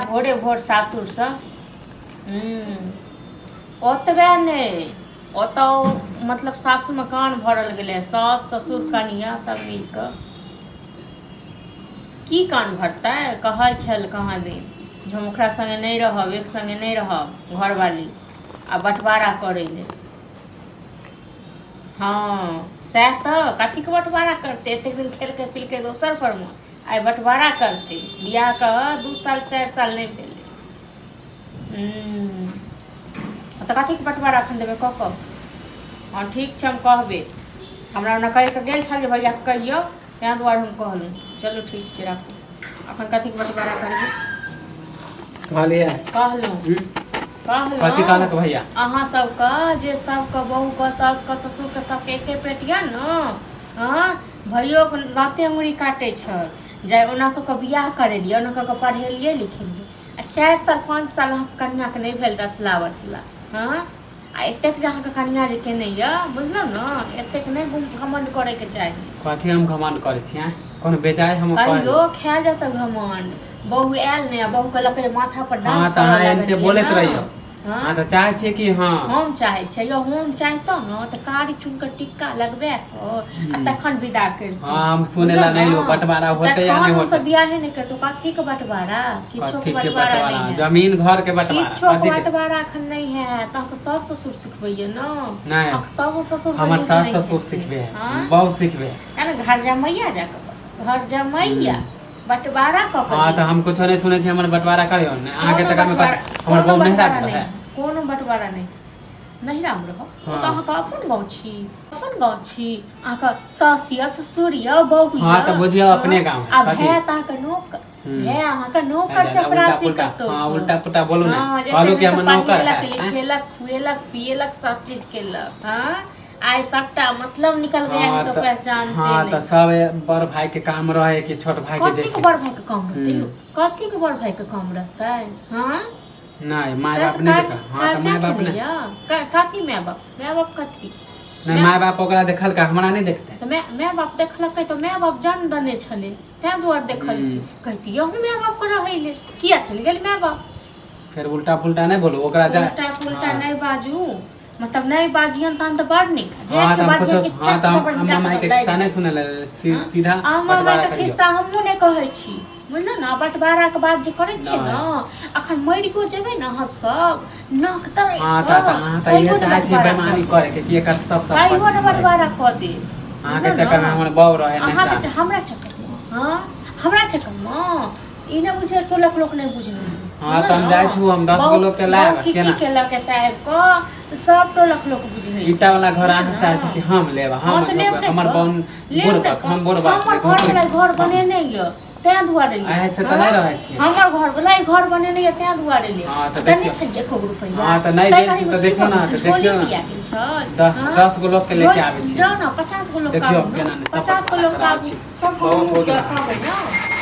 भोरे भोर सासुरसँ। हूँ, ओतबे नहि, ओतऽ मतलब सासुरमे कान भरल गेलै, सास ससुर कनियाँ सब मिल कऽ। की कान भरतै? कहै छल कहाँ दिन जे हम ओकरा सङ्गे नहि रहब, एक सङ्गे नहि रहब घरवाली, आ बँटवारा करै लए। हँ, सएह तऽ। कथीके बँटवारा करतै? एतेक दिन खेलकै पिलकै दोसर परमे, आइ बँटवारा करतै? बियाहके 2 साल 4 साल नहि भेलै। तऽ कथीके बँटवारा एखन देबै कऽ कऽ? हँ, ठीक छै, हम कहबै। हमरा ओना कहि कऽ गेल छल जे भैयाके कहियौ, ताहि दुआरे हम कहलहुँ। चलू, ठीक छै, राखू। एखन कथीके बँटवारा करबै? कहलियै। कहलहुँ। कथी? कहलक भैया? अहाँ सबके जे सबके बहूके, सासके, ससुरके, सबके एके पेट यऽ ने। हँ, भैयोके दाँते अङ्गुरी काटै छल जे ओना कऽ कऽ बियाह करेलियै, ओना कऽ कऽ पढ़ेलियै लिखेलियै, आ 4 साल 5 साल अहाँके कनिआँके नहि भेल रसला बसला। हँ, आ एतेक जे अहाँके कनिआँ जे केने यऽ, बुझलहुँ ने, एतेक नहि घमण्ड करैके चाही। कथी हम घमण्ड करै छी? आँय, कोनो बेजाय हम कहियो खायल जाता घमण्ड? बहु आयल नहि आ बहु कहलक जे माथा पर डांस तऽ करऽ अहाँ एनाहिते लागलियै बोलैत ने। रहियौ। हँ। अहाँ तऽ चाहै छियै कि हँ। हम चाहै छियै यौ, हम चाहितहुँ ने तऽ कारी चून के टिक्का लगबा कऽ आ तखन विदा करितहुँ। हँ, हम सुनै ला नहि लो, बंटवारा होतै या नहि तखन हमसब होतै। बियाहे नहि करितहुँ। कथी के बंटवारा? किछो के कथी के बंटवारा बंटवारा? नहि है। जमीन घर के बंटवारा? किछो के कथी के? बंटवारा एखन नहि है। तऽ अहाँके सास ससुर सिखबैया ने? नहि। अहाँके सास ससुर हमर नीक सास नहि ससुर हेतै। सिखबे है। हँ। बहु सिखबे है। है ने, घर जमैया जाकऽ बस, घर जमैया बंटवारा कऽ कऽ हँ, तऽ दियौ। हम कुछो नहि सुनै छी। हमर बंटवारा करियौ ने अहाँके कोनो चक्कर मे। बंटवारा कथी हमर कोनो बहु नहिरा बंटवारा मे नहि रहै? कोनो बंटवारा नहि। नहिरामे रहब ओ हँ। तऽ अहाँके अपन गाँव छी, अपन गाँव छी। अहाँके सास यऽ, ससुर यऽ, बहु हँ, यऽ। तऽ बुझियौ अपने गाँव है। आ कथी? भाय तऽ अहाँके नौकर। भाय अहाँके नौकर उल्टा चपरासी पुल्टा कतौ। हँ, उल्टा पुल्टा बोलू ने। हँ, जे कहलू कि एते हमर दिनसँ नौकर पढ़ेलक है, आँय? लिखेलक, खुएलक पिएलक, सब चीज केलक। हँ, आइ सबटा मतलब निकल गया है। हँ तो तऽ पहचानते हँ, तऽ नहीं। सब बड़ भाई के काम रहे कि छोट भाई के कथी के देखे। बड़ भाई के काम रहतै यौ? हम्म। कथी के बड़ भाई के काम रहतै? हँ। नहि, माय से बाप तऽ नहि कर्ज देखल। हँ, तऽ कर्जा माय बाप खेने नहि यऽ। कथी माय बाप? माय बाप कथी? नहि, माय बाप ओकरा देखलका, हमरा नहि देखतै? तऽ माय माय बाप देखलकै तऽ माय बाप जन्म देने छलै, ताहि दुआरे देखलकै। कहती यहू माय बाप के रहै ले किया चलि गेल माय बाप? फेर उल्टा पुल्टा नहि बोलू ओकरा जा। उल्टा पुल्टा हँ। नहि बाजू, मतलब नहि बाजियन तहन तऽ बड़ नीक। हँ, जाके तऽ हम बाजियन कुछो कि हँ, चट तऽ हम थप्पड़ अम्मा हिनका माय सबके के लागि खिस्सा नहि जायत। सुनै ले। सीधा अम्मा बंटवारा मायके करियौ। खिस्सा हमहूँ नहि कहै छी, बुझलहुँ ने? बँटवाराके बात जे करै छियै ने, अखन मरियो जेबै ने अहाँ सब नक तर। हँ, तऽ अहाँ तऽ इहे चाहै छियै बेमानी करे के कि एकर सब कहियो सम्पत्ति ने हमरे। बँटवारा कऽ देब। अहाँके बुझलहुँ चक्कर मे ने? हमर बहू रहे अहाँके नहिरा। हमरा चक्करमे? हँ, हमरा चक्करमे ई नहि बुझे, टोलक लोक नहि बुझे। हँ, तऽ हम जाइ छु, हम 10 गो लोक के लायब। की केना? की केलक एतऽ आबि कऽ, तऽ सब टोलक लोक बुझै। ईटा वाला घर अहाँ बुझलियै चाहै छी ने? कि हम लेब? हँ, हम तऽ लेब ने हमर कऽ। बहन लेब बुढ़ ने बक कऽ। हम बुढ़ बाप हमर घर वाला घर बनेने यऽ तें दुआरे लेब। अहाँ से तऽ नहि रहै छियै। हमर घर वाला ई घर बनेने यऽ तें दुआरे लेब। हँ, तऽ देने देखियौ। छलियै एको गो रुपैआ? हँ, तऽ नहि ताहि देल छी घड़ीमे तऽ की देखियौ भऽ ने, गेल तऽ छल? झोली देखियौ ने। दिया गेल छल। हँ? 10 गो लोक के लेके आबै छी। जाउ ने, 50 गो लोक देखियौ आबू केना ने, ने 50 गो लोक कराबै आबू छी। सबके बहुत मुँह हो गेल। देखाबै ने।